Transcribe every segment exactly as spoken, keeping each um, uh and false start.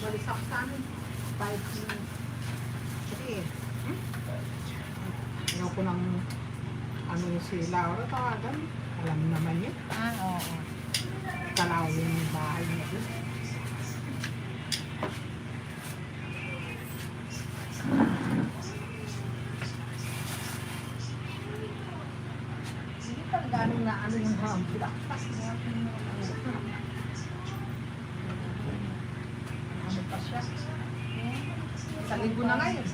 Balisak sa amin. Five minutes. Sige. Hmm? Ayaw ko nang ano yung si Laura, tawagan. Alam naman yun. Ah, oo. Kalayo yung bahay niya dun. Hindi talaga ano na ano yung hangin. Ano pa siya? Sa linggo na ngayon.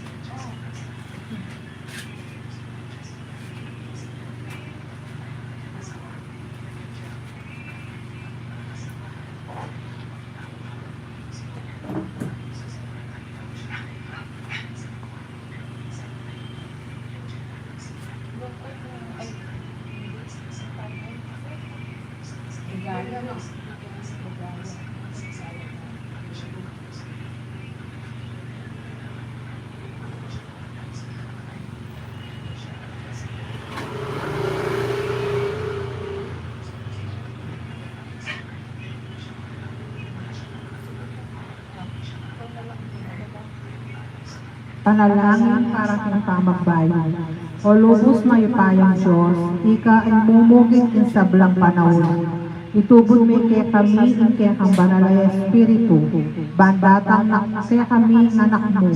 Panalangin para king pamagbayu. O lubus mayupayang Dios, ika ing mumugit king sablang panaun. Itubud me kekami ing kekang Banal a Espiritu, ban datang na kekami ing Anak mu,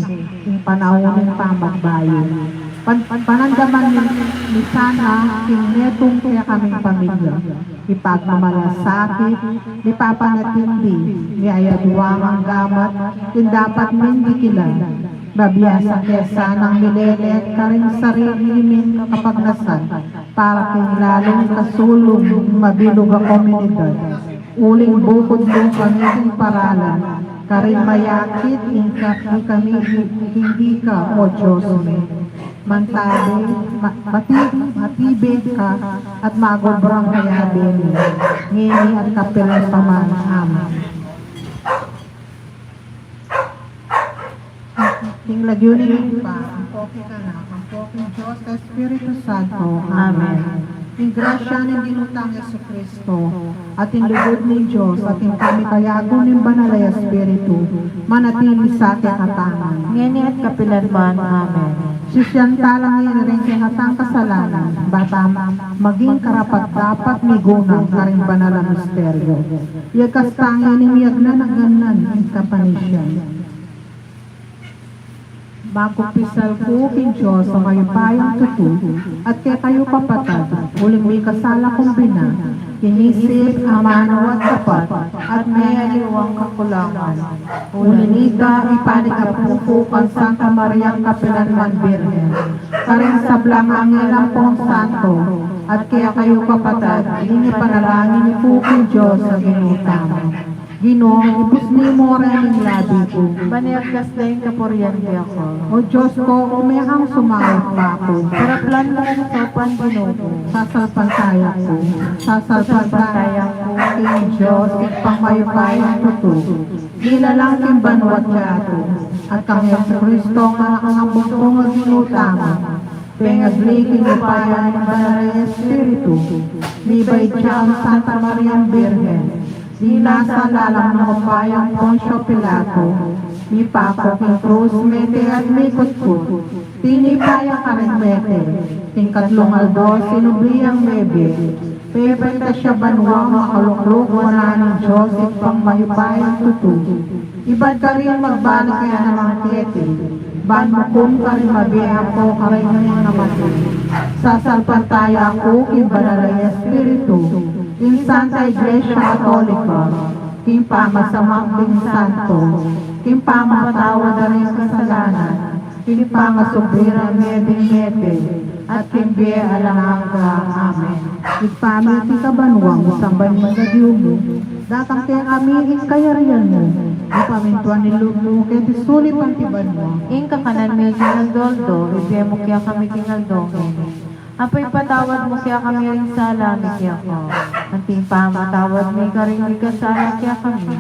ing panaun ning pamagbayu. Pan-, panandaman mi sana king metung kekaming pamilya. Ipagmamalasakit, mipapanatindi, miayadwang gamat, ing dapat ming dikilan. Mabiasa ke sanang milelet karing sarili ming kapagnasan para king lalung ikasulung ing mabilug a komunidad. Uling bukud mu kami king paralan karing mayakit, ing ka-, ikami, ing ika, O Dios mi. Mantabi, ma-, mati-, matibe ka, at magobrang kayabe mi, ngeni at kapilan pa man. Amen. King lagyu ning Ibpa, ampo king Anak, ampo king Dios Espiritu Santo. Amen. Amen. Ing grasya ning Ginu tang Jesucristo, at ing lugud ning Dios, at ing pamikayabe ning Banal a Espiritu, manatili sa kekatamu. Ngeni at kapilan man. Amen. Sisian tala ngeni ring kekatang kasalanan, ba tang maging karapat-dapat migunam karing banal a misteryo. Iyakas tang ngeni ing miyagnan a gannan ning kapanisian. Makumpisal ku king Dios a mayupayang tutu, at kekayu kapatad, uling mikasala kung bina, king isip, amanu, at kapat, at meyaliwang kakulangan. Uli na nita, ipanyawad ku kang Santa Mariang kapilan man Birhen, karing sablang anghel ampong santo, at kekayu kapatad, iling ipanalangin yu ku king Dios a Ginu tamu. Ginu, ibus mu ring labi ku. Ban iyatas da ing kapurian keku. O Dios ku, ume kang sumaup kaku. Saraplan mu kung saupan, Ginu ku. Sasalpantaya ku. Sasalpantaya ku king Dios, Ibpang mayupayang tutu. Nilalang king banua't yatu. At kang Jesucristo, Anak nang bugtung a Ginu tamu. Pengagli king upaya ning Banal a Espiritu, mibaid ya king Santa Mariang Birhen, dinasa lalam ning upayang Poncio Pilato, mipaku king krus, mete at mikutkut, tinipa ya karing mete, king katlung aldo sinubli yang mebie, pepaitas ya banua, makalukluk wanan ning Dios Ibpang mayupayang tutu. Ibat karin magbalik ya naman keti, ban mukum karing mabie ampong karing namate. Sasalpantaya ku king Banal a Espiritu, king Santa Iglesia Katolika, king pamasamak ding santo, king pamamatawad da ring kasalanan, king pangasubli rang mie ding mete, at king bie alang angga. Amen. Ibpa mi, atiu ka banua, misamban ya ing lagyu mu, datang kekami ing kayarian mu, mipamintuan ing lub mu keti sulip anti banua. Ing kakanan mi king aldo-aldo, ibie mu kekami king aldo ngeni. At ipatawad mu kekami ring sala mi keka, anti ing pamamatawad mi karing mikasala kekami.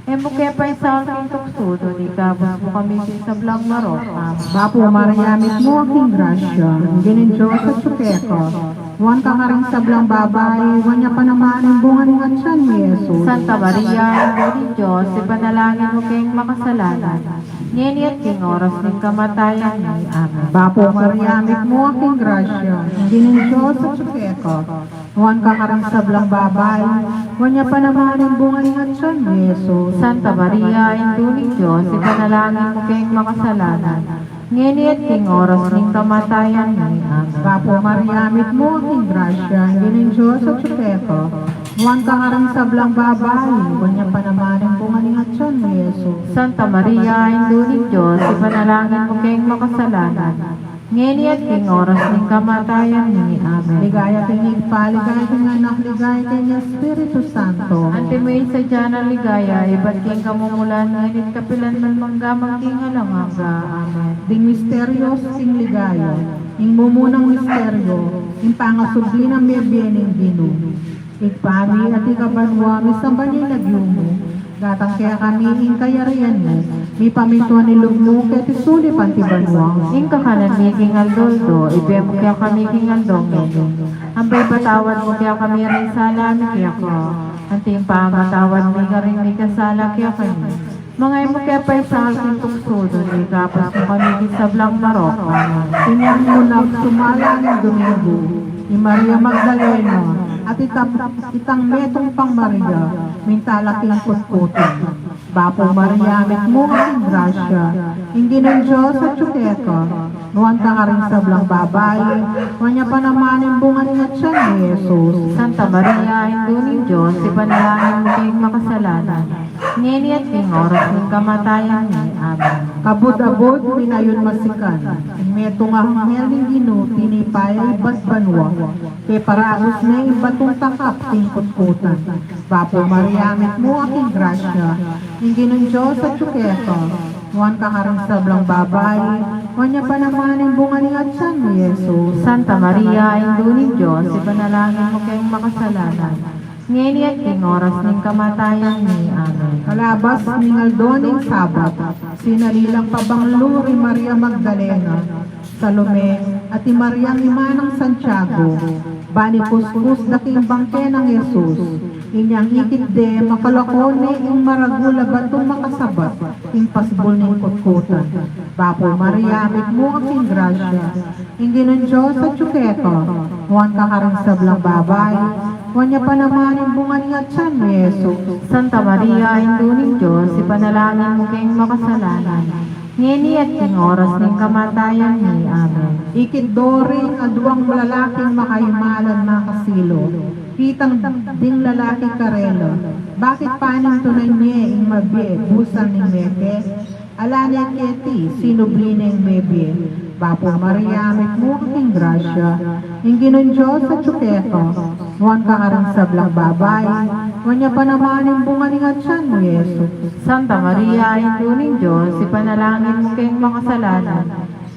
E mu ke paisaul king tuksu, nune ikabus mu kami king sablang marok. Amen. Bapu Maria, mitmu ka king grasya, ing Ginung Dios atyu keka. Nuan ka karing sablang babai, nuan ya pa naman ing bunga ning atian mu, i Jesus. Santa Maria, Indu ning Dios, ipanalangin mu keng makasalanan, ngeni at king oras ning kamatayan mi. Amen. Bapu Maria, mitmu ka king grasya, ing Ginung Dios atyu keka. Nuan ka karing sablang babai, nuan ya pa naman ing bunga ning atian mu, i Jesus. Santa Maria, Indu ning Dios, ipanalangin mu keng makasalanan, ngeni at king oras ning kamatayan mi. Amen. Bapu Maria, mitmu ka king grasya, ing Ginung Dios atyu keka. Nuan ka karing sablang babai, nuan ya pa naman ing bunga ning atian mu, i Jesus. Santa Maria, Indu ning Dios, ipanalangin mu keng makasalanan, ngeni at king oras ning kamatayan mi. Amen. Ligaya king Ibpa, ligaya king Anak, ligaya king Espiritu Santo. Antimo ing sadya nang ligaya ibat king kamumulan, ngeni at kapilan man, mangga man king alang angga. Amen. Ding misteryo king ligaya. Ing mumunang misteryo, ing pangasubli nang mebie ning Ginu. Ibpa mi, atiu ka banua, misamban ya ing lagyu mu, datang kekami ing kayarian mu, mipamintuan ing lub mu keti sulip anti banua. Ing kakanan mi king aldo-aldo ibie mu kekami king aldo ngeni. Ampo ipatawad mu kekami ring sala mi keka, anti ing pamamatawad mi karing mikasala kekami. Manga e mu ke paisaul king tuksu, nune ikabus mu kami king sablang marok. Amen. Inyang munang sumala ning Domingo, i Maria Magdalena, at itang, itang metung pang Maria, minta la king kutkutan. Bapu Maria, mitmu ka king grasya, ing Ginung Dios atyu keka. Nuan ka karing sablang babai, nuan ya pa naman ing bunga ning atian mu, i Jesus. Santa Maria, Indu ning Dios, ipanalangin mu keng makasalanan, ngeni at king oras ning kamatayan mi. Amen. Kabud-abud, minayun masikan ing metung a anghel ning Ginu, tinipa ya ibat banua, peparaus ne ing batung takap king kutkutan. Bapu Maria, mitmu ka king grasya, ing Ginung Dios atyu keka. Nuan ka karing sablang babai, nuan ya pa naman ing bunga ning atian mu, i Jesus. Santa Maria, Indu ning Dios, ipanalangin mu keng makasalanan, ngeni at king oras ning kamatayan mi. Amen. Kalabas ning aldo ning Sabat, sinali lang pabanglu ri Maria Magdalena, Salome, at i Mariang ima nang Santiago, ban ikuskus da king bangke nang Jesus. Inyang ikit de, makalako ne ing maragul a batung makasabat king pasbul ning kutkutan. Bapu Maria, mitmu ka king grasya, ing Ginung Dios atyu keka. Nuan ka karing sablang babai, nuan ya pa naman ing bunga ning atian mu, i Jesus. Santa Maria, Indu ning Dios, ipanalangin mu keng makasalanan, ngeni at king oras ning kamatayan mi. Amen. Ikit do ring aduang lalaking makahimalan makasilu. Itang ding lalaki karela, bakit panintunan ye ing mabie busan ning mete? Ala ne keti sinubli neng mebie. Bapu Maria, mitmu ka king grasya, ing Ginung Dios atyu keka. Nuan ka karing sablang babai, nuan ya pa naman ing bunga ning atian mu, i Jesus. Santa Maria, Indu ning Dios, ipanalangin mu keng makasalanan,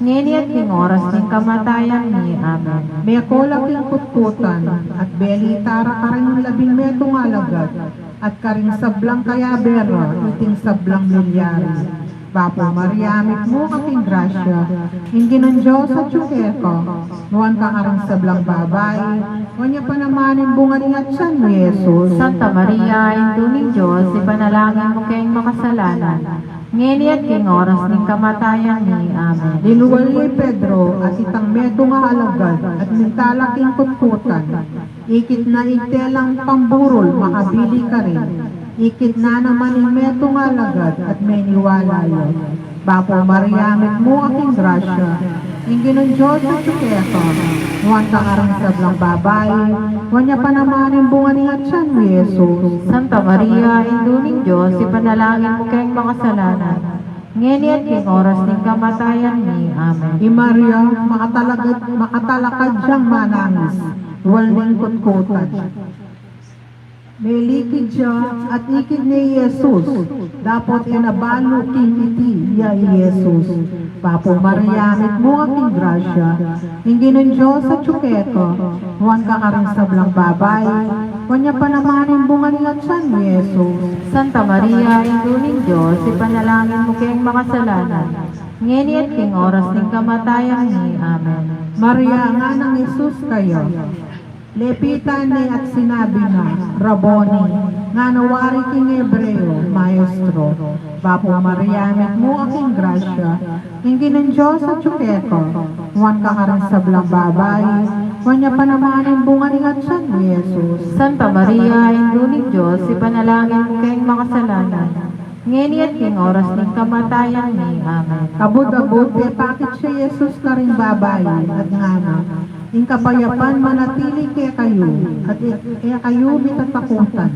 ngeni at king oras ning kamatayan mi. Amen. Meko la king kutkutan, at belita ra karing labing metung a alagad, at karing sablang kayabe ra, iting sablang milyari. Bapu Maria, mitmu ka king grasya, ing Ginung Dios atyu keka. Nuan ka karing sablang babai, nuan ya pa naman ing bunga ning atian mu, i Jesus. Santa Maria, Indu ning Dios, ipanalangin mu keng makasalanan, ngeni at king oras ning kamatayan mi. Amen. Linual ya i Pedro at itang metung a alagad, at minta la king kutkutan. Ikit na ing telang pamburul makabili karin. Ikit na naman ing metung a alagad at meniwala ya. Bapu Maria, mitmu ka king grasya, ing Ginung Dios atyu keka. Nuan ka karing sablang babai, nuan ya pa naman ing bunga ning atian mu, i Jesus. Santa Maria, Indu ning Dios, ipanalangin mu keng makasalanan, ngeni at king oras ning kamatayan mi. Amen. I Maria, makatalakad, makatalakad yang manangis, wal ning kutkutan. Melikid ya at ikit ne i Jesus, dapot e na balu king iti ya i Jesus. Bapu Maria, mitmu ka king grasya, ing Ginung Dios atyu keka. Nuan ka karing sablang babai, nuan ya pa naman ing bunga ning atian mu, i Jesus. Santa Maria, Indu ning Dios, ipanalangin mu keng makasalanan, ngeni at king oras ning kamatayan mi. Amen. Maria, ina nang Jesus kaya, Lepitan ne at sinabi na, "Raboni," ngana wari king Hebreo, "Maestro." Bapu Maria, mitmu ka king grasya, ing Ginung Dios atyu keka, nuan ka karing sablang babai, nuan ya pa naman ing bunga ning atyan mu, i Jesus. Santa Maria, Indu ning Dios, ipanalangin mu keng makasalanan, ngeni at king oras ning kamatayan mi. Amen. Abud-abud pepakit ya i Jesus karing babai, at ngana, "Ing kapayapan manatili kekayu, at e, e kayu mitatakutan.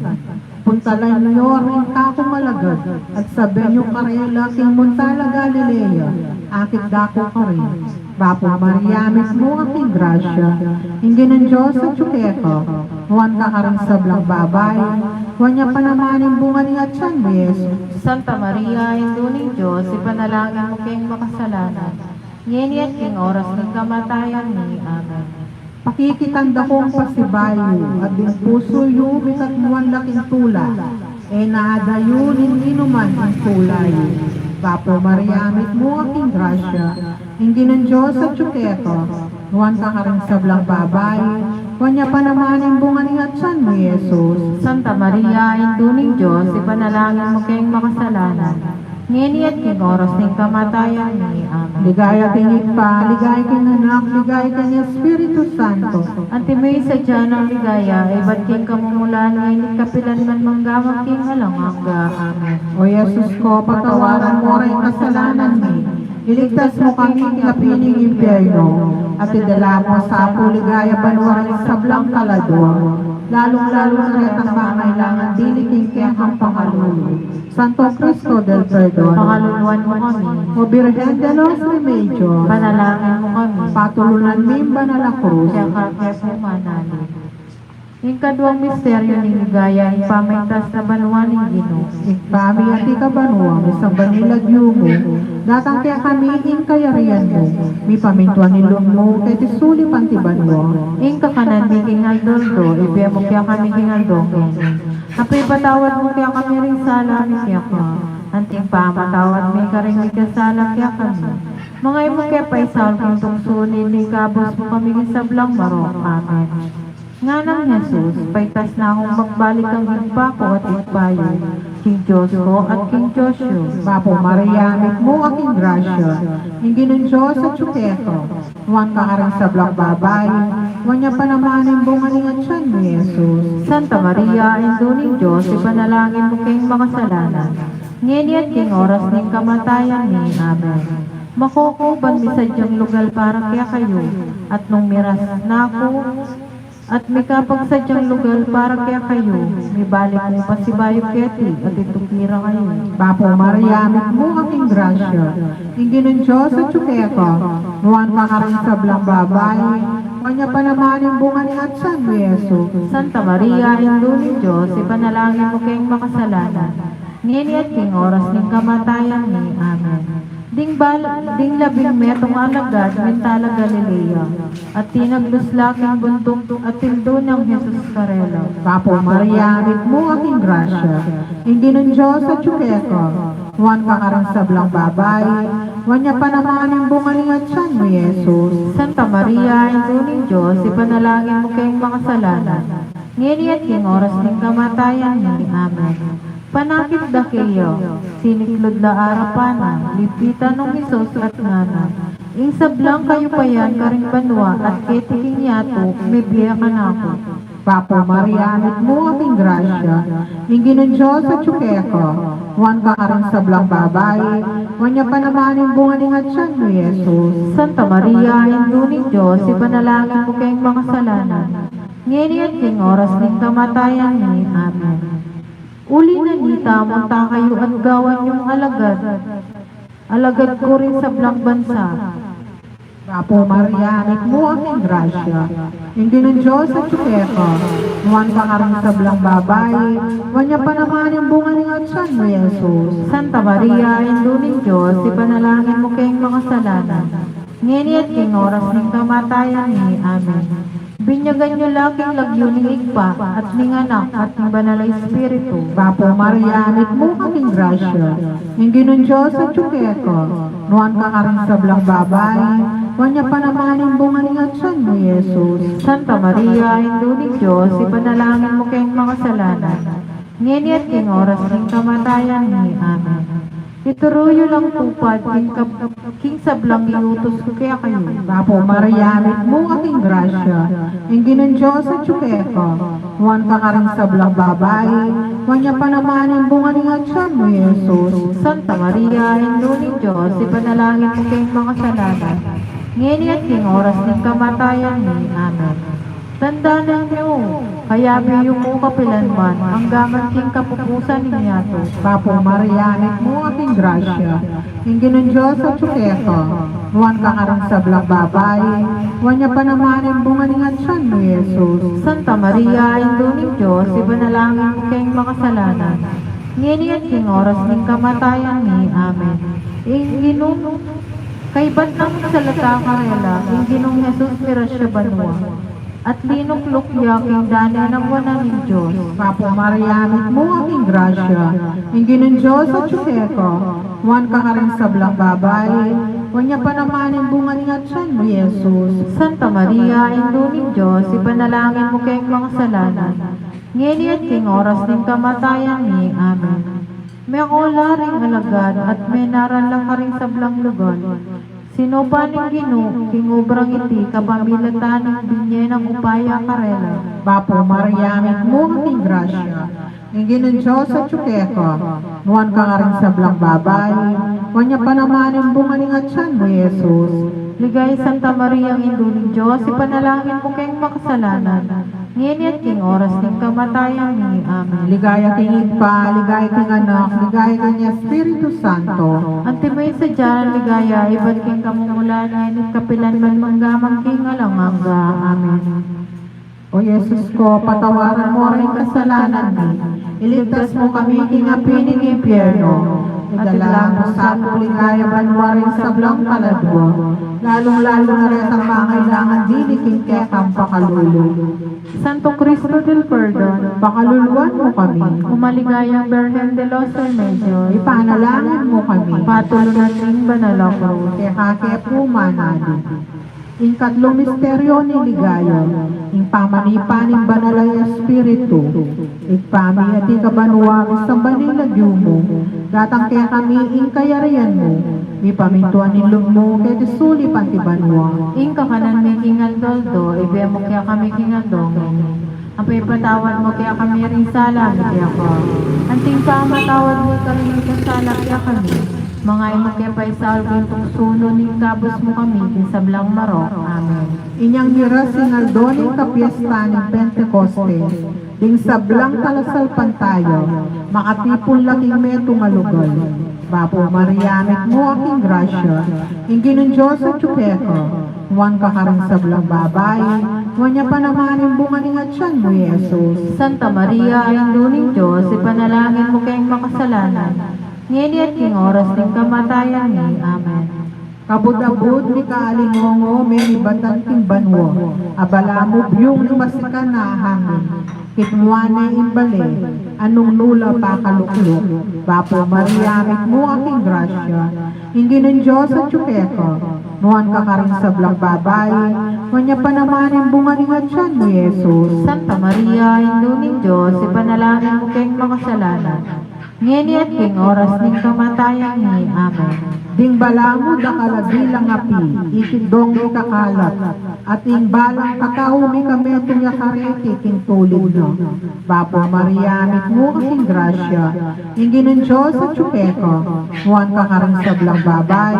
Puntalan yu ring kakung alagad, at sabian yu karela king munta la Galilea, akit da ku karin." Bapu Maria, mitmu ka king grasya, ing Ginung Dios atyu keka, nuan ka karing sablang babai, nuan ya pa naman ing bunga ning atyan mu, i Jesus. Santa Maria, Indu ning Dios, ipanalangin mu keng makasalanan, ngeni at king oras ning kamatayan mi. Amen. Pakikitan da kung pasibayu, at ding pusu yu, mitatmuan la king tula, e na adayu ning ninuman ing tula yu. Bapu Maria, mitmu ka king grasya, ing Ginung Dios atyu keka, nuan ka karing sablang babai, nuan ya pa naman ing bunga ning atyan mu, i Jesus. Santa Maria, Indu ning Dios, ipanalangin mu keng makasalanan, ngeni at king oras ning kamatayan mi. Amen. Ligaya king Ibpa, ligaya king Anak, ligaya king Espiritu Santo. Antimo ing sadya nang ligaya, ibat king kamumulan, ngeni at kapilan man, mangga man king alang angga. Amen. O Jesus ko, patawaran mu ring kasalanan mi, iligtas mu kami king api ning impyerno, at idala mu sa pu king ligaya banua ring sablang kaladua, lalung-lalu na retang mangailangan dili king kekang pangalulu. Santo Cristo del Perdon, pakaluluan mu kami. O Virgen de los Remedios, panalangin mu kami. Patulunan mi ing banal a krus, keka ke pu manalip. Ing kaduang misteryu ning ligaya, ing pamaitas na banua ning Ginu. Ibpa mi, atiu ka banua, misamban ya ing lagyu mu, datang kekami ing kayarian mu, mipamintuan ing lub mu keti sulip anti banua. Ing kakanan mi king aldo-aldo ibie mu kekami king aldo ngeni. At ipatawad mu kekami ring sala mi keka, anti ing pamamatawad mi karing mikasala kekami. Manga e mu ke paisaul king tuksu, nune ikabus mu kami king sablang marok. Amen. Nganang Jesus, paitas na kung magbalik king Ibpa ku at Ibpa yu, king Dios ku at king Dios yu. Bapu Maria, mitmu ka king grasya, ing Ginung Dios atyu keka, nuan ka karing sablang babai, nuan ya pa naman ing bunga ning atyan mu, i Jesus. Santa Maria, Indu ning Dios, ipanalangin mu keng makasalanan, ngeni at king oras ning kamatayan mi. Amen. Makuku, ban mi sadyang lugal para kekayu, at nung miras na ku, at mikapagsadyang lugal para kekayu, mibalik kung pasibayu keti, at ituki ra kayu. Bapu Maria, mitmu ka king grasya, ing Ginung Dios atyu keka, nuan ka karing sablang babai, nuan ya pa naman ing bunga ning atyan mu, i Jesus. Santa Maria, Indu ning Dios, ipanalangin mu keng makasalanan, ngeni at king oras ning kamatayan mi. Amen. Ding bal-, ding labing metung alagad, minta la Galilea, at tinagdus la king bunduk, at tildu nang Jesus karela. Bapu Maria, mitmu ka king grasya, ing Ginung Dios atyu keka, nuan ka karing sablang babai, nuan ya pa naman ing bunga ning atyan mu, i Jesus. Santa Maria, Indu ning Dios, ipanalangin mu keng makasalanan, ngeni at king oras ning kamatayan mi. Amen. Panakit da keya, siniklud la arapan na, lipitan nong Jesus at ngana, ing sablang kayupayan karing banua at keti king yatu, mibie kanaku. Bapu Maria, mitmu ka king grasya, ing Ginung Dios atyu keka, nuan ka karing sablang babai, nuan ya pa naman ing bunga ning atyan mu, i Jesus. Santa Maria, Indu ning Dios, ipanalangin mu keng makasalanan, ngeni at king oras ning kamatayan mi. Amen. Uli na nita, munta kayu at gawan yung alagad, alagad ku ring sablang bansa. Bapu Maria, mitmu ka king grasya, ing Ginung Dios atyu keka, nuan ka karing sablang babai, nuan ya pa naman ing bunga ning atyan mu, i Jesus. Santa Maria, Indu ning Dios, ipanalangin mu keng makasalanan, ngeni at king oras ning kamatayan mi. Amen. Binyagan yu la king lagyu ning Ibpa, at ning Anak, at ning Banal a Espiritu. Bapu Maria, mitmu ka king grasya, ing Ginung Dios atyu keka. Nuan ka karing sablang babai, nuan ya pa naman ing bunga ning atyan mu, Jesus. Santa Maria, Indu ning Dios, ipanalangin mu keng makasalanan, ngeni at king oras ning kamatayan mi. Amen. Ituru yu lang tupad king kab-, king sablang iutus ku kekayu. Bapu Maria, mitmu ka king grasya, ing Ginung Dios atyu keka. Nuan ka karing sablang babai, nuan ya pa naman ing bunga ning atyan mu, Jesus. Santa Maria, Indu ning Dios, ipanalangin mu keng makasalanan, ngeni at king oras ning kamatayan mi. Amen. Tandanan yu, kayabe yu mu kapilan man, anggaman king kapupusan ning yatu. Bapu Maria, mitmu ka king grasya, ing Ginung Dios atyu keka. Nuan ka karing sablang babai, nuan ya pa naman ing bunga ning atyan mu, Jesus. Santa Maria, Indu ning Dios, ipanalangin mu keng makasalanan, ngeni at king oras ning kamatayan mi. Amen. Ing Ginung, kaybat nang salata karela, ing Ginung Jesus mirasya banua, at linukluk ya king dane nang wanan ning Dios. Bapu Maria, mitmu ka king grasya, ing Ginung Dios atyu keka. Nuan ka karing sablang babai, nuan ya pa naman ing bunga ning atyan mu, Jesus. Santa Maria, Indu ning Dios, ipanalangin mu keng makasalanan, ngeni at king oras ning kamatayan mi. Amen. Mekol la ring alagad at mengaral la karing sablang lugal. Sinupan ning Ginu king obrang iti kapamilatan ning binye nang upaya karela. Bapu Maria, mitmu ka king grasya, ing Ginung Dios atyu keka. Nuan ka karing sablang babai, nuan ya pa naman ing bunga ning atyan mu, Jesus. Ligaya Santa Maria, Indu ning Dios, ipanalangin mu keng makasalanan, ngeni at king oras ning kamatayan mi. Amen. Ligaya king Ibpa, ligaya king Anak, ligaya king Espiritu Santo. Antimo ing sadya nang ligaya ibat king kamumulan, ngeni at kapilan man, manggaman king alang angga. Amen. O Jesus ko, patawaran mu ring kasalanan mi, iligtas mu kami king api ning impyerno, idala mu sa pu king ligaya banua ring sablang kaladua, lalung-lalu na retang mangailangan dili king kekang pakalulu. Santo Cristo del Perdon, pakaluluan mu kami. O maligayang Birhen de los Remedios, ipanalangin mu kami. Patulunan ning banal a krus. Keka ke pu mananu. Ing katlung misteryo ning ligaya, ing pamanipa ning Banal a Espiritu. Ibpa mi, atiu ka banua, misamban ing lagyu mu, datang kekami ing kayarian mu, mipamintuan ing lub mu keti sulip anti banua. Ing kakanan mi king aldo-aldo ibie mu kekami king aldo ngeni. Ampo ipatawad mu kekami ring sala mi keka, anti ing pamamatawad mi karing mikasala kekami. Manga e mu ke paisaul king tuksu, nune ikabus mu kami king sablang marok. Amen. Inyang miras ing aldo ning kapiestan ning Pentecoste, ding sablang talasalpantaya makatipun la king metung a lugal. Bapu Maria, mitmu ka king grasya, ing Ginung Dios atyu keka. Nuan ka karing sablang babai, nuan ya pa naman ing bunga ning atyan mu, Jesus. Santa Maria, Indu ning Dios, ipanalangin mu keng makasalanan, ngeni at king oras ning kamatayan mi. Amen. Kabud-abud mikaalingongo, memibatan king banua, abala mu byung ning masikan a hangin, kitmuan ne ing bale, a nung nu la pakalukluk. Bapu Maria, mitmu ka king grasya, ing Ginung Dios atyu keka. Nuan ka karing sablang babai, nuan ya pa naman ing bunga ning atyan mu, Jesus. Santa Maria, Indu ning Dios, ipanalangin mu keng makasalanan, ngeni at king oras ning kamatayan mi. Amen. Ding bala mu dakal a dilang api, ikit dong ikakalat, at ing balang katau mikametung ya kareti king tulid na. Bapu Maria, mitmu ka king grasya, ing Ginung Dios atyu keka. Nuan ka karing sablang babai,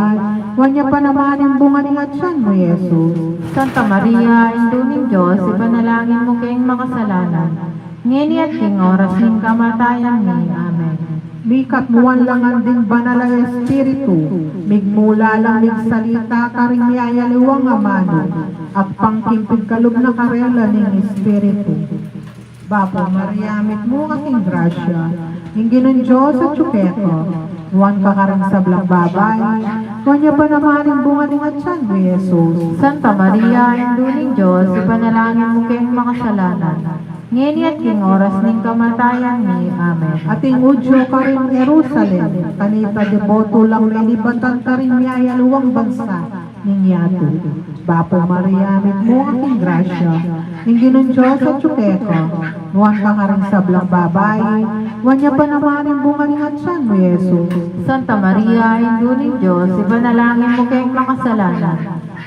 nuan ya pa naman ing bunga ning atyan mu, Jesus. Santa Maria, Indu ning Dios, ipanalangin mu keng makasalanan, ngeni at king oras ning kamatayan mi. Amen. Mikatmuan la ngan ding Banal a Espiritu, migmula lang migsalita karing miyayaliwang amanu, agpang king pigkalub na karela ning Espiritu. Bapu Maria, mitmu ka king grasya, ing Ginung Dios atyu keka. Nuan ka karing sablang babai, Nuan ya pa naman ing bunga ning atian mu, Jesus. Santa Maria, Indu ning Dios, ipanalangin mu keng makasalanan, ngeni at king oras ning kamatayan mi. Amen. Atin Judio karin Jerusalem, kanita deboto lang menibatan karing miyayaliwang bansa ning yatu. Bapu Maria, mitmu ka king grasya, ing Ginung Dios atyu keka, nuan ka karing sablang babai, nuan ya pa naman ing bunga ning atian mu, Jesus. Santa Maria, Indu ning Dios, ipanalangin mu keng makasalanan,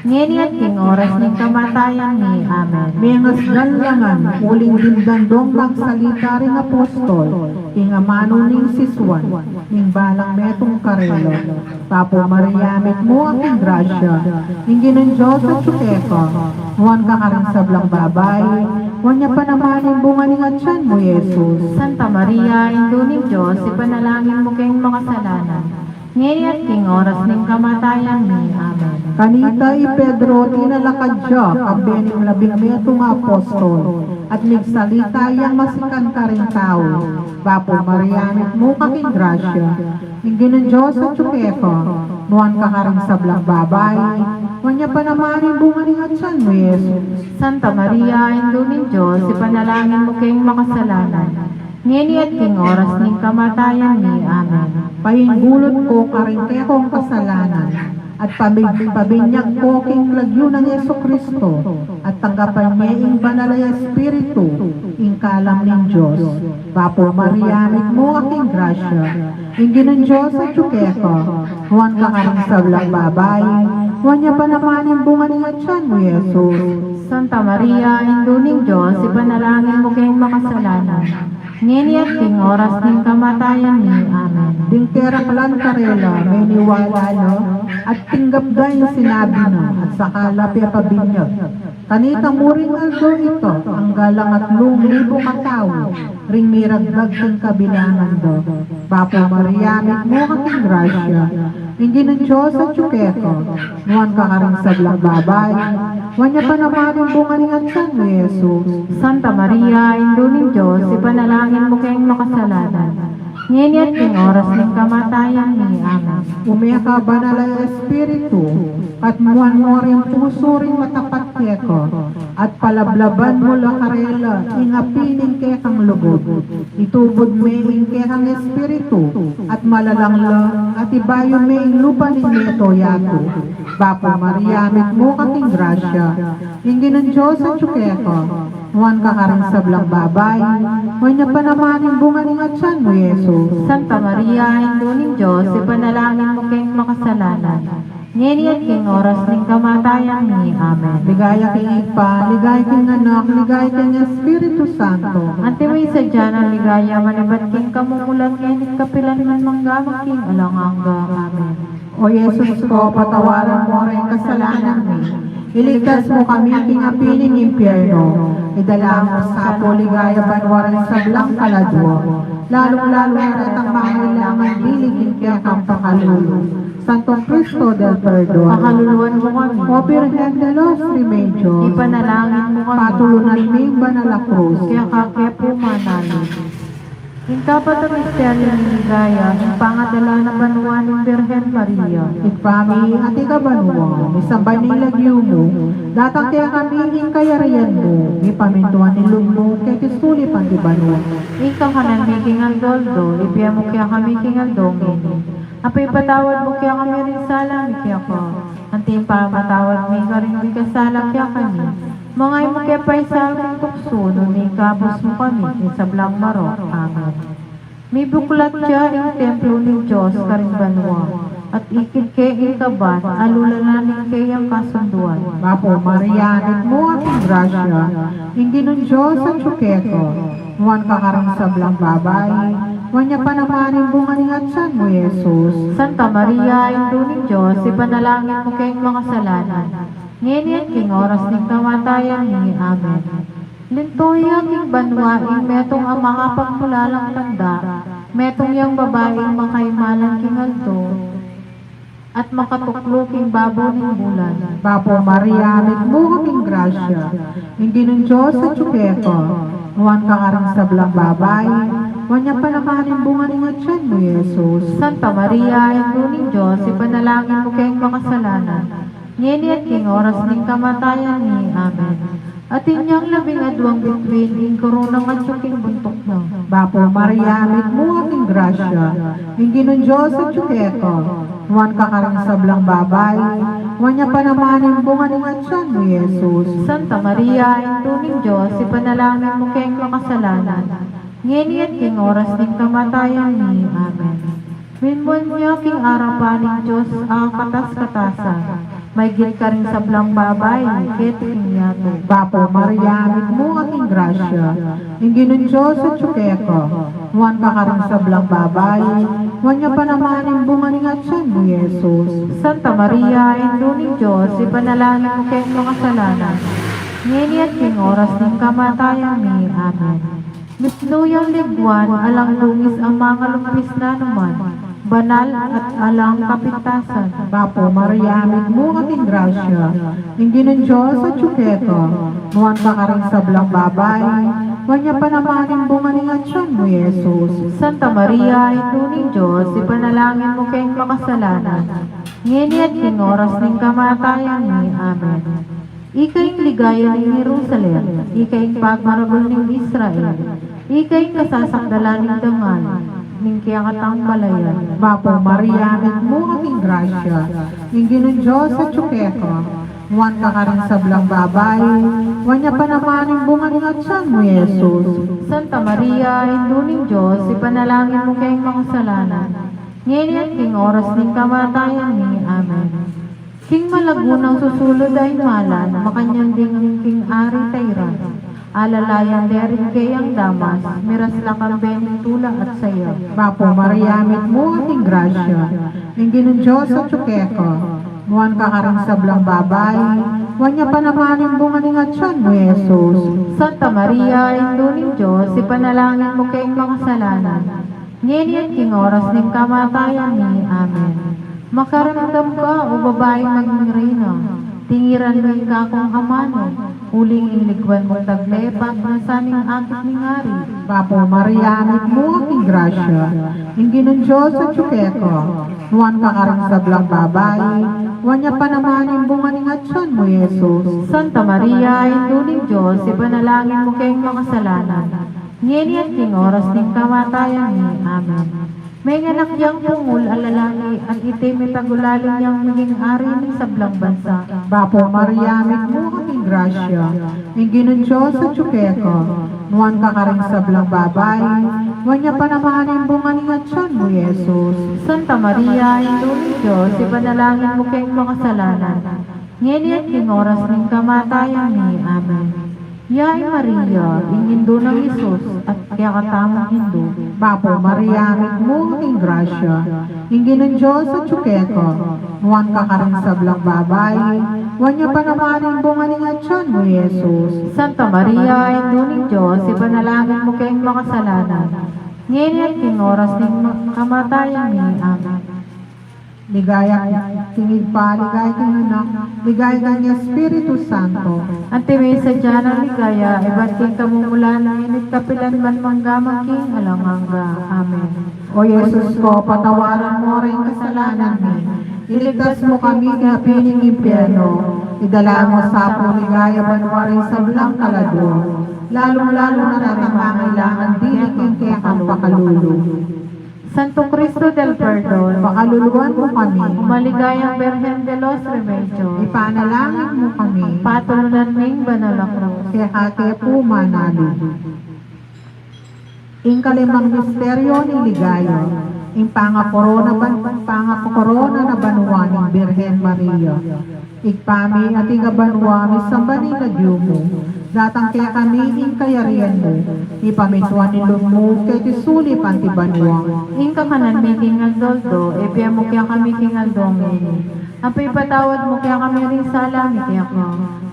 ngeni at king oras ning kamatayan mi. Amen. Mengasdan la ngan uling dimdam dong magsalita ring apostol king amanu ning sisuan ning balang metung karela. Bapu Maria, mitmu ka king grasya, ing Ginung Dios atyu keka, nuan ka karing sablang babai, nuan ya pa naman ing bunga ning atian mu, Jesus. Santa Maria, Indu ning Dios, ipanalangin mu keng makasalanan, ngeni at king oras ning kamatayan mi. Amen. Kanita i Pedro tinalakad ya, kambe ning labing metung a apostol, at migsalita yang masikan karing tau. Bapu Maria, mitmu ka king grasya, ing Ginung Dios atyu keka, nuan ka karing sablang babai, nuan ya pa naman ing bunga ning atian mu, Jesus. Santa Maria, Indu ning Dios, ipanalangin mu keng makasalanan, ngeni at king oras ning kamatayan mi. Amen. Paimbulut ko karing kekong kasalanan, at pamig-, pabinyag ko king lagyu nang Jesucristo, at tanggapan ye ing Banal a Espiritu, ing kalam ning Dios. Bapu Maria, mitmu ka king grasya, ing Ginung Dios atyu keka, nuan ka karing sablang babai, nuan ya pa naman ing bunga ning atian mu, Jesus. Santa Maria, Indu ning Dios, ipanalangin mu keng makasalanan, ngeni at king oras ning kamatayan mi. Amen. Ding keraklan karela, meniwala la, at tinggap da ing sinabi na, at saka la pepabinyag. Kanita mu ring aldo ita, angga lang atlung libu katau ring miragdag king kabilangan da. Bapu Maria, mitmu ka king grasya, ing Ginung Dios atyu keka, nuan ka karing sablang babai, nuan ya pa naman ing bunga ning atian mu, Jesus. Santa Maria, Indu ning Dios, ipanalangin mu keng makasalanan, ngeni at king oras ning kamatayan mi. Amen. Ume ka Banal a Espiritu, at muan mu ring pusu ring matapat keka, at palablaban mu la karela ing api ning kekang lugud. Itubud me ing kekang espiritu, at malalang la, at ibayu me ing lupa ning meto yatu. Bapu Maria, mitmu ka king grasya, ing Ginung Dios atyu keka, nuan ka karing sablang babai, nuan ya pa naman ing bunga ning atian mu, Jesus. Santa Maria, Indu ning Dios, ipanalangin mu keng makasalanan, ngeni at king oras ning kamatayan mi. Amen. Ligaya king Ibpa, ligaya king Anak, ligaya king Espiritu Santo. Antimo ing sadya nang ligaya manibat king kamumulan, ngeni at kapilan man, mangga man king alang angga. Amen. O Jesus ko, patawaran mu ring kasalanan mi. Iligtas mu kami king api ning impyerno. Idala mu sa pu king ligaya banua ring sablang kaladua, lalung-lalu na retang mangailangan bilin king kekang pakalulu. Santo Cristo del Perdon, pakaluluan mu kami. O Birhen de los Remedios, ipanalangin mu kami. Patulunan ming banal a krus, keka ke pu manalig. Ing kapat a misteryu ning ligaya, ing pangadala na banua ning Birhen Maria. Ibpa mi, atiu ka banua, misamban ya ing lagyu mu, datang kekami ing kayarian mu, mipamintuan ing lub mu keti sulip anti banua. Ing kakanan mi king aldo-aldo, ibie mu kekami king aldo ngeni. At ipatawad mu kekami ring sala mi keka, anti ing pamamatawad mi karing mikasala kekami. Manga e mu ke paisaul king tuksu, nune ikabus mu kami king sablang marok. Amen. Mibuklat ya ing templo ning Dios karing banua, at ikit ke ing kaban a lulanan ning keyang kasunduan. Bapu Maria, mitmu ka king grasya, ing Ginung Dios atyu keka, nuan ka karing sablang babai, nuan ya pa naman ing bunga ning atian mu, Jesus. Santa Maria, Indu ning Dios, ipanalangin mu keng makasalanan, ngeni at king oras ning kamatayan mi. Amen. Linto ya king banua ing metung a mangapagmulalang tanda, metung yang babaing makaimalan king aldo, at makatuklu king babo ning bulan. Bapu Maria, mitmu ka king grasya, ing Ginung Dios atyu keka, Nuan ka karing sablang babai, nuan ya pa naman ing bunga ning atian mu, Jesus. Santa Maria, Indu ning Dios, ipanalangin mu keng makasalanan, ngeni at king oras ning kamatayan mi. Amen. Atin yang labing aduang bituin ing korona at king buntuk na. Bapu Maria, mitmu ka king grasya, ing Ginung Dios atyu keka. Nuan ka karing sablang babai, nuan ya pa naman ing bunga ning atian mu, Jesus. Santa Maria, Indu ning Dios, ipanalangin mu keng makasalanan, ngeni at king oras ning kamatayan mi. Amen. Minmuan ya king arapan ning Dios a katas-katasan, maygit karing sablang babai keti king yatu. Bapu Maria, mitmu ka king grasya, ing Ginung Dios atyu keka. Nuan ka karing sablang babai, nuan ya pa naman ing bunga ning atian mu, Jesus. Santa Maria, Indu ning Dios, ipanalangin mu keng makasalanan, ngeni at king oras ning kamatayan mi. Amen. Mitmu yang liguan, alang dungis a mangalumpis na naman, banal at alang kapintasan. Bapu Maria, mitmu ka king grasya, ing Ginung Dios atyu keka. Nuan ka karing sablang babai, nuan ya pa naman ing bunga ning atian mu, Jesus. Santa Maria, Indu ning Dios, ipanalangin mu keng makasalanan, ngeni at king oras ning kamatayan mi. Amen. Ika ing ligaya ning Jerusalem, ika ing pagmaragul ning Israel, ika ing kasasakdalan ning dangal ning kekatang balayan. Bapu Maria, mitmu ka king grasya, ing Ginung Dios atyu keka. Nuan ka karing sablang babai, nuan ya pa naman ing bunga ning atian mu, Jesus. Santa Maria, Indu ning Dios, ipanalangin mu keng makasalanan, ngeni at king oras ning kamatayan mi. Amen. King malagu nang susulud a imalan, makanyan ding king ari tairan. Alalayan de ring keyang damas, miras la kambe ning tula at saya. Bapu Maria, mitmu ka king grasya, ing Ginung Dios atyu keka. Nuan ka karing sablang babai, nuan ya pa naman ing bunga ning atian mu, Jesus. Santa Maria, Indu ning Dios, ipanalangin mu keng makasalanan, ngeni at king oras ning kamatayan mi. Amen. Makaramdam ka, o babaing maging reyna, tingiran mu ing kakung amanu, uling ing liguan mung tagle, pagnasan ning akit ning ari. Bapu Maria, mitmu ka king grasya, ing Ginung Dios atyu keka. Nuan ka karing sablang babai, nuan ya pa naman ing bunga ning atian mu, Jesus. Santa Maria, Indu ning Dios, ipanalangin mu keng makasalanan, ngeni at king oras ning kamatayan mi. Amen. Menganak yang pungul a lalaki, at iti mitagulaling yang maging ari ning sablang bansa. Bapu Maria, mitmu ka king grasya, ing Ginung Dios atyu keka. Nuan ka karing sablang babai, nuan ya pa naman ing bunga ning atian mu, Jesus. Santa Maria, Indu ning Dios, ipanalangin mu keng makasalanan, ngeni at king oras ning kamatayan mi. Amen. Ya i Maria, ing indu nang Jesus, at kekatamung Indu. Bapu Maria, mitmu ka king grasya, ing Ginung Dios atyu keka. Nuan ka karing sablang babai, nuan ya pa naman ing bunga ning atian mu, Jesus. Santa Maria, Indu ning Dios, ipanalangin mu keng makasalanan, ngeni at king oras ning ma-, kamatayan mi. Amen. Ligaya king Ibpa, ligaya king Anak, ligaya king Espiritu Santo. Antimo ing sadya nang ligaya, ibat king kamumulan, ngeni at kapilan man, mangga man king alang angga. Amen. O Jesus ko, patawaran mu ring kasalanan mi, iligtas mu kami king api ning impyerno, idala mu sa pu king ligaya banua ring sablang kaladua, lalung-lalu na ring mangailangan dili king kekang pakalulu. Santo Cristo del Perdon, pakaluluan mu kami. Umaligayang Birhen de los Remedios, ipanalangin mu kami. Patulunan ming banal a krus. Keka ke pu manalu. Ing kalimang misteryo ning ligaya, ing pangakorona ban-, pangakorona na banua ning Birhen Maria. Ibpa mi, atiu ka banua, misamban ing lagyu mu, datang kekami ing kayarian mu, mipamintuan ing lub mu keti sulip anti banua. Ing kakanan mi king aldo-aldo ibie mu kekami king aldo ngeni. Ampo ipatawad mu kekami ring sala mi keka,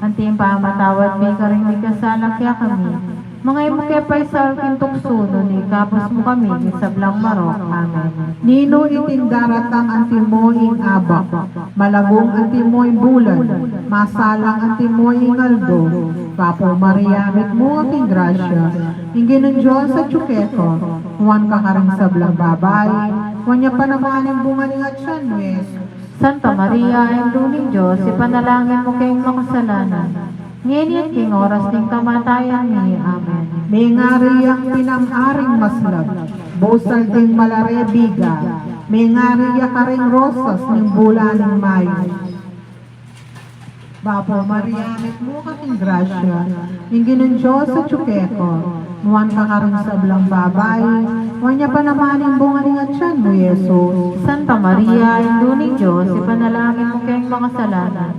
anti ing pamamatawad mi karing mikasala kekami. Manga e mu ke paisaul king tuksu, nune ikabus mu kami king sablang marok. Amen. Ninu iting daratang antimo ing abak, malagung antimo ing bulan, masalang antimo ing aldo? Bapu Maria, mitmu ka king grasya, ing Ginung Dios atyu keka, nuan ka karing sablang babai, nuan ya pa naman ing bunga ning atyan mu, Jesus. Santa Maria, Indu ning Dios, ipanalangin mu keng makasalanan, ngeni at king oras ning kamatayan mi. Amen. Mengari yang pinamaring maslap, busal ding malarebiga, mengari ya karing rosas ning bulan ning Mayo. Bapu Maria, mitmu ka king grasya, ing Ginung Dios atyu keka, nuan ka karing sablang babai, nuan ya pa naman ing bunga ning atyan mu, Jesus. Santa Maria, Indu ning Dios, ipanalangin mu keng makasalanan,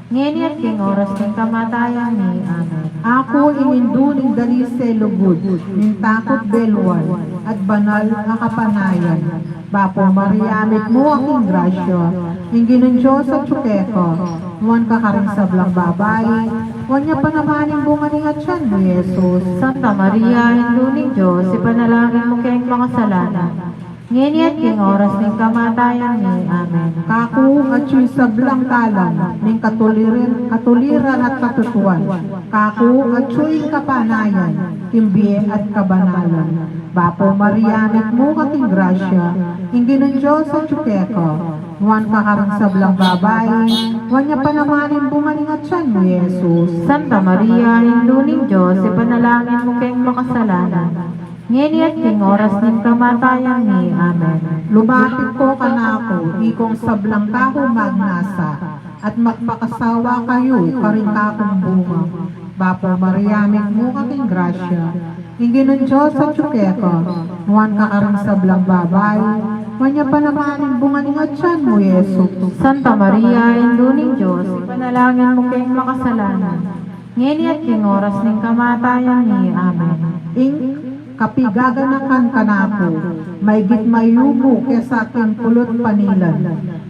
ngeni at king oras ning kamatayan mi. Amen. Aku ing indu ning dalise lugud, ning takut beluan, at banal a kapanayan. Bapu Maria, mitmu ka king grasya, ing Ginung Dios atyu keka, nuan ka karing sablang babai, nuan ya pa naman ing bunga ning atyan mu, Jesus. Santa Maria, Indu ning Dios, ipanalangin mu keng makasalanan, ngeni at king oras ning kamatayan mi. Amen. Kaku atyu ing sablang talam ning katuliran, katuliran at katutuan. Kaku atyu ing kapanayan, king bie at kabanalan. Bapu Maria, mitmu ka king grasya, ing Ginung Dios atyu keka, nuan ka karing sablang babai, nuan ya pa naman ing bunga ning atyan mu, Jesus. Santa Maria, Indu ning Dios, ipanalangin mu keng makasalanan, ngeni at king oras ning kamatayan mi. Amen. Lumapit ko kanaku, ikong sablang kahung magnasa, at magpakasawa kayu karing kakung bunga. Bapu Maria, mitmu ka king grasya, ing Ginung Dios atyu keka, nuan ka karing sablang babai, nuan ya pa naman ing bunga ning atyan mu, Jesus. Santa Maria, Indu ning Dios, ipanalangin mu keng makasalanan, ngeni at king oras ning kamatayan mi. Amen. Ing kapigaganakan kanaku, maigit mayumu kesa king pulu't panilan.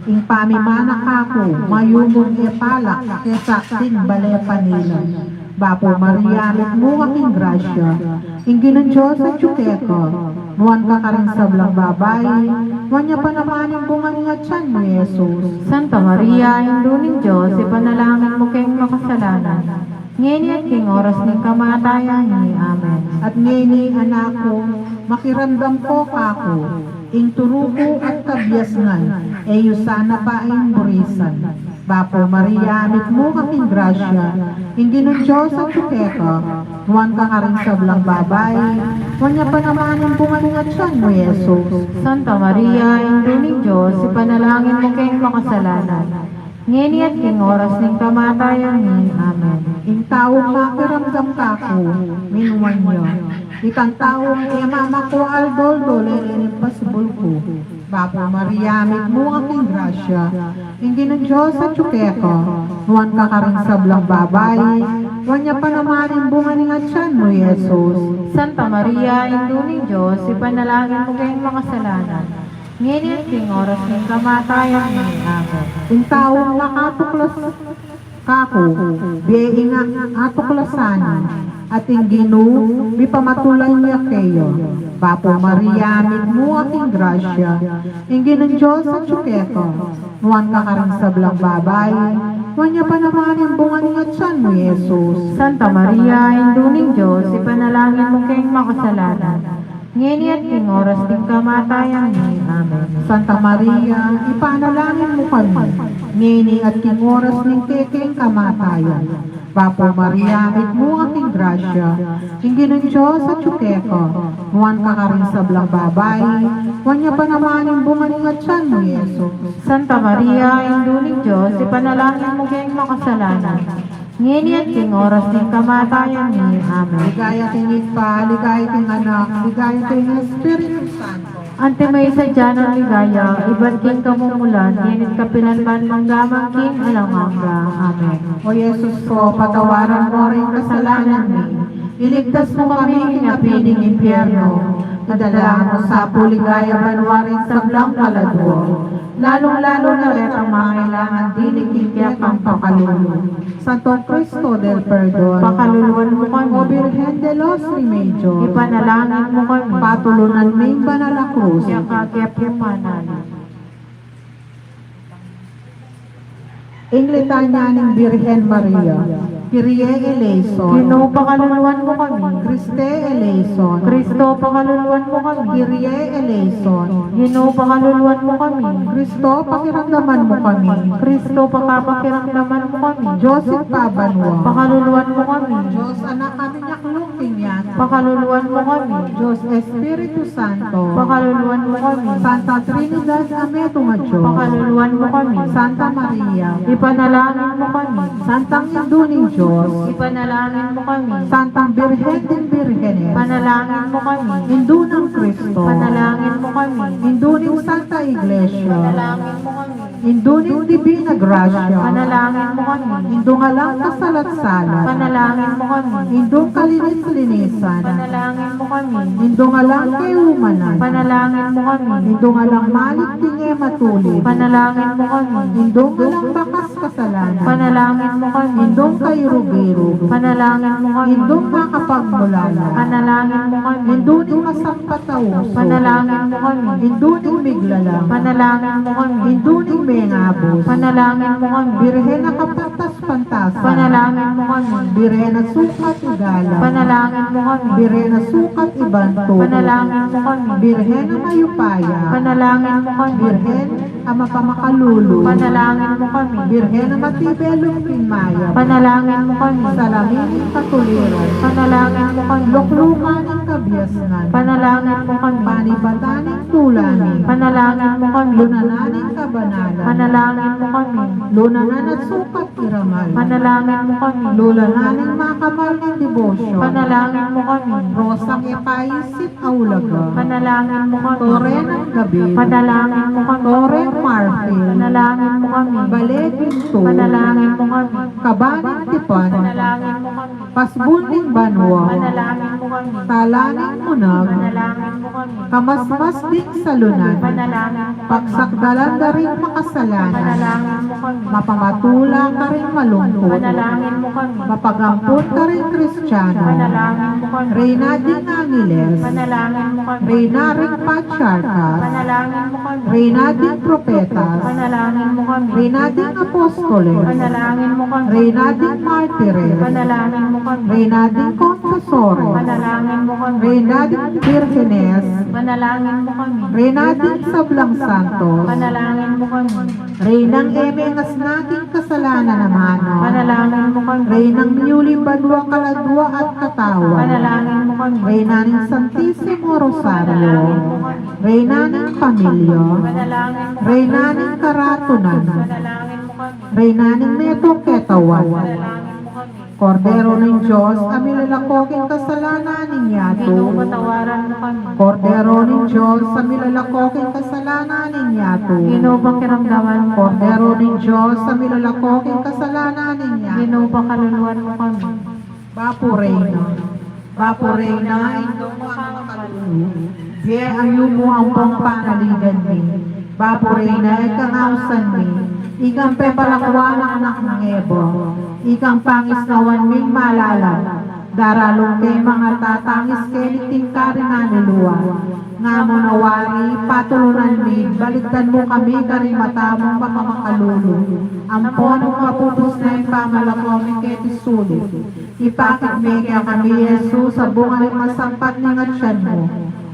Ing pamimana kaku, mayumung e palak kesa king bale panilan. Bapu Maria, mitmu ka king grasya, ing Ginung Dios atyu keka, nuan ka karing sablang babai, nuan ya pa naman ing bunga ning atyan mu, Jesus. Santa Maria, Indu ning Dios, ipanalangin mu keng makasalanan, ngeni at king oras ning kamatayan mi. Amen. At ngeni, anak ku, makiramdam ko kaku, ing turu ku at kabiasnan, e yu sana pa ing burisan. Bapu Maria, mitmu ka king grasya, ing Ginung Dios atyu keka, nuan ka karing sablang babai, nuan ya pa naman ing bunga ning atyan mu, Jesus. Santa Maria, Indu ning Dios, ipanalangin mu keng makasalanan, ngeni at king oras ning kamatayan mi. Amen. Ing taung makiramdam kaku, minuan ya. Itang taung e mamakua aldo-aldo, lele ning pasbul ku. Bapu Maria, mitmu ka king grasya, ing Ginung Dios atyu keka, nuan ka karing sablang babai, nuan ya pa naman ing bunga ning atyan mu, Jesus. Santa Maria, Indu ning Dios, ipanalangin mu keng makasalanan, ngeni at king oras ning kamatayan mi. Amen. Ing taung makatuklas kaku, bie ing atuklasan, at ing Ginu mipamatulan ya keya. Bapu Maria, mitmu ka king grasya, ing Ginung Dios atyu keka, nuan ka karing sablang babai, nuan ya pa naman ing bunga ning atyan mu, Jesus. Santa Maria, Indu ning Dios, ipanalangin mu keng makasalanan, ngeni at king oras ning kamatayan mi. Amen. Santa Maria, ipanalangin mu kami, ngeni at king oras ning kekeng kamatayan. Bapu Maria, mitmu ka king grasya, ing Ginung Dios atyu keka, nuan ka karing sablang babai, nuan ya pa naman ing bunga ning atyan mu, Jesus. Santa Maria, Indu ning Dios, ipanalangin mu keng makasalanan, ngeni at king oras ning kamatayan mi. Amen. Ligaya king Ibpa, ligaya king Anak, ligaya king Espiritu Santo. Antimo ing sadya nang ligaya, ibat king kamumulan, ngeni at kapilan man, mangga man king alang angga. Amen. O Jesus ko, patawaran mo ring kasalanan mi, iligtas mo kami king api ning impyerno, Idala mu sa pu king ligaya banua ring sablang kaladua, lalung-lalu na retang mangailangan dili king kekang pakalulu. Santo Cristo del Perdon, pakaluluan mu kami. O Birhen de los Remedios, ipanalangin mu kami. Patulunan ming banal a krus, keka ke pu manalig. Ing litanya ning Birhen Maria. Kyrie eleison. Ginu, pakaluluan mu kami. Christe eleison. Kristo, pakaluluan mu kami. Kyrie eleison. Ginu, pakaluluan mu kami. Kristo, pakiramdaman mu kami. Kristo, pakapakiramdaman mu kami. Dios Ibpa banua, pakaluluan mu kami. Dios Anak a minyaklung king yatu, pakaluluan mu kami. Dios Espiritu Santo, pakaluluan mu kami. Santa Trinidad a metung a Dios, pakaluluan mu kami. Santa Maria, ipanalangin mu kami. Santang Indu ning Dios, ipanalangin mu kami. Santang Birhen ding Birhenes, ipanalangin mu kami. Indu nang Kristo, ipanalangin mu kami. Indu ning Santa Iglesia, ipanalangin mu kami. Indu ning Divina Gracia, ipanalangin mu kami. Indung alang kasalat-salat, ipanalangin mu kami. Indung kalinis-linisan, ipanalangin mu kami. Indung alang kayumanan, ipanalangin mu kami. Indung alang maligting e matulid, ipanalangin mu kami. Indung alang bakas kasalanan, ipanalangin mu kami. Indung kairug-irug, ipanalangin mu kami. Indung makapagmulala, ipanalangin mu kami. Indu ning masampat a uso, ipanalangin mu kami. Indu ning miglalang, ipanalangin mu kami. Indu ning mengabus, ipanalangin mu kami. Birhen a kapantas-pantasan, ipanalangin mu kami. Birhen a sukat igalang, ipanalangin mu kami. Birhen a sukat ibantul, ipanalangin mu kami. Birhen a mayupaya, ipanalangin mu kami. Birhen a mapamakalulu, ipanalangin mu kami. Birhen a matibe lub king mayap, ipanalangin mu kami. Salamin ning katuliran, ipanalangin mu kami. Luklukan ning kabiasnan, ipanalangin mu kami. Panibatan ning tula mi, ipanalangin mu kami. Lunanan ning kabanalan, ipanalangin mu kami. Lunanan at sukat iramal, ipanalangin mu kami. Lunanan ning makamal ning debosyon, ipanalangin mu kami. Rosang e paisip a ulaga, ipanalangin mu kami. Tore nang gabil, ipanalangin mu kami. Toreng marfil, ipanalangin mu kami. Bale ginto, ipanalangin mu kami. Kaba ning tipan, ipanalangin mu kami. Pasbul ning banua, ipanalangin mu kami. Tala ning munag, ipanalangin mu kami. Kamasmas ding salunan, ipanalangin mu kami. Pagsakdalan da ring makasalanan, ipanalangin mu kami. Mapamatula karing malungkut, ipanalangin mu kami. Mapagampun karing Kristiano, ipanalangin mu kami. Reyna ding angeles, ipanalangin mu kami. Reyna ring patriarkas, ipanalangin mu kami. Reyna ding propetas, ipanalangin mu kami. Reyna ding apostoles, ipanalangin mu kami. Reyna ding martires, ipanalangin mu kami. Reyna ding konfesores, ipanalangin mu kami. Reyna ding birhenes, ipanalangin mu kami. Reyna ding sablang santos, ipanalangin mu kami. Reynang e mengasna king kasalanan a mano, ipanalangin mu kami. Reynang miyuli banua kaladua at katawan, ipanalangin mu kami. Reyna ning Santisimo Rosario, ipanalangin mu kami. Reyna ning pamilya, ipanalangin mu kami. Reyna ning karatunan, ipanalangin mu kami. Reyna ning metung ketawan, ipanalangin mu kami. Kordero ning Dios a milalako king kasalanan ning yatu, Ginu, patawaran mu kami. Kordero ning Dios a milalako king kasalanan ning yatu, Ginu, pakiramdaman mu. Kordero ning Dios a milalako king kasalanan ning yatu, Ginu, pakaluluan mu kami. Bapu Reyna, Bapu Reyna, Indu ning makamalulu, bie a yumu ampong panaligan mi. Bapu Reyna, e kang ausan mi, ikang pepalakuan ning anak nang Eva, ikang pangisnawan ming malalam, daralung ke ing mangatatangis keni king karin a lulua. Nga mu na wari, patulunan mi, balikdan mu kami karing mata mung pamamakalulu, ampon mapupus na ing pamalako mi keti sulip. Ipakit me kekami i Jesus a bunga ning masampat ning atian mu,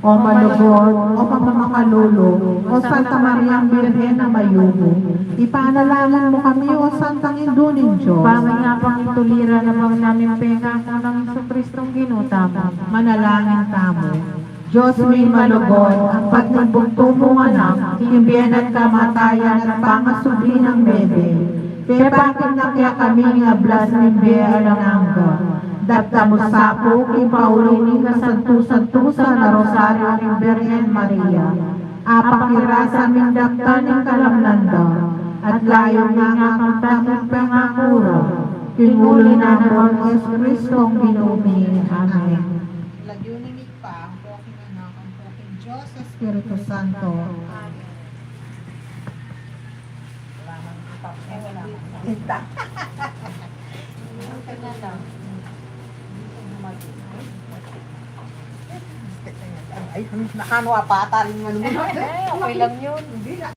o malugud, o mapamakalulu, o Santa Mariang Birhen a mayumu. Ipanalangin mu kami, o Santang Indu ning Dios. Ba ing apang ituliran na bang namin pengako nang Jesucristong Ginu tamu. Manalangin tamu. Dios ming malugud, ampat ning bugtung mung Anak, king bie at kamatayan at pangasubli nang mebie, pepakit na kekami ing ablas ning bie alang angga. Daptan mu sa pu king pauli ning kasantu-santusan a Rosario ning Birhen Maria, apakirasa ming daptan ing kalamnan da, at layun ming akamtan ing pengaku ra, king uli nang Jesucristong Ginu mi. Amen. Lagyu ning Ibpa, ampo king Anak, ampo Espiritu Santo. Ay, nakano apata rin nga naman. Eh, okay lang yun. Hindi na.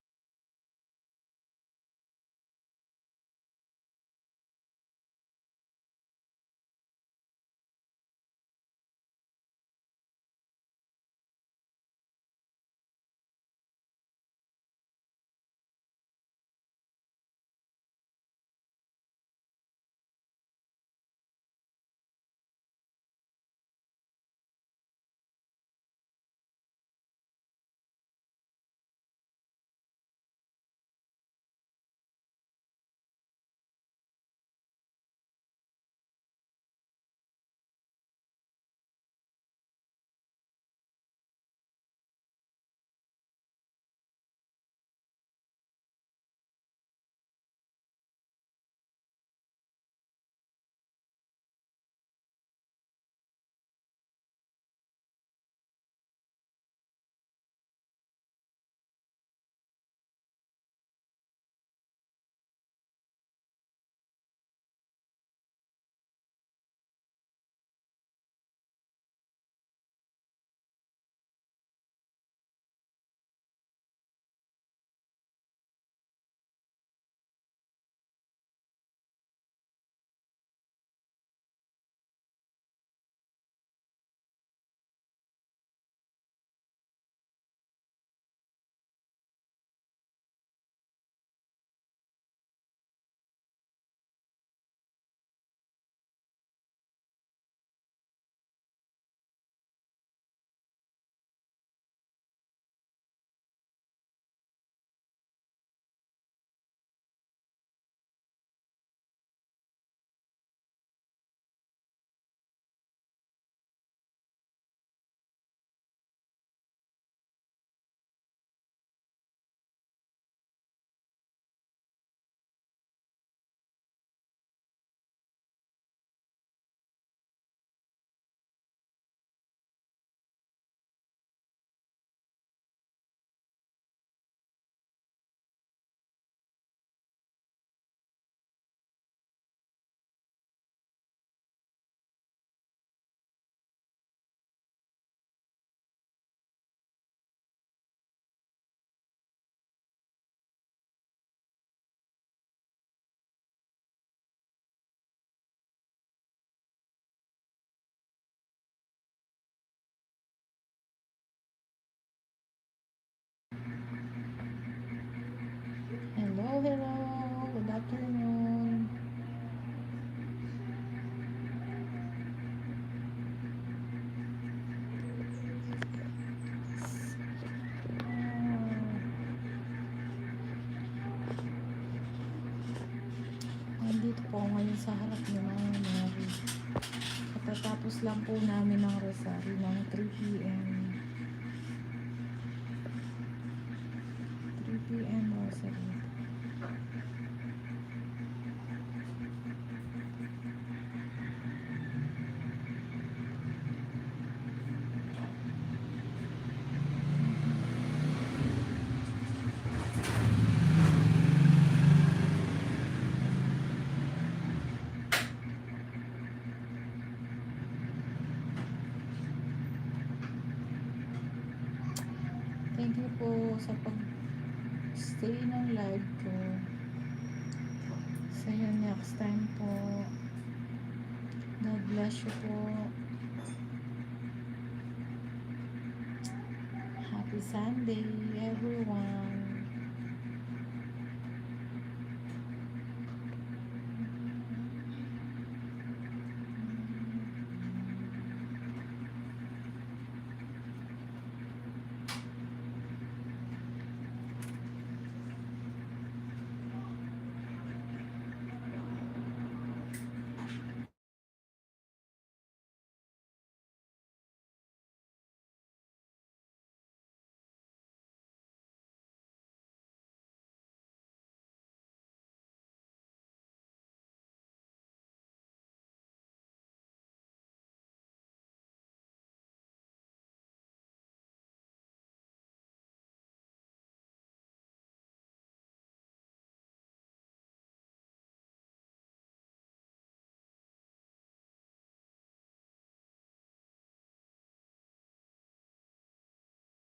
Hello, hello. Good afternoon. Ah. Nandito po ako ngayon sa harap ni Mama Mary. Katatapos lang po namin ng rosary ng three P M. Three P M rosary. Thank you po sa pag-stay ng live ko. See you next time po. God bless you po. Happy Sunday, everyone.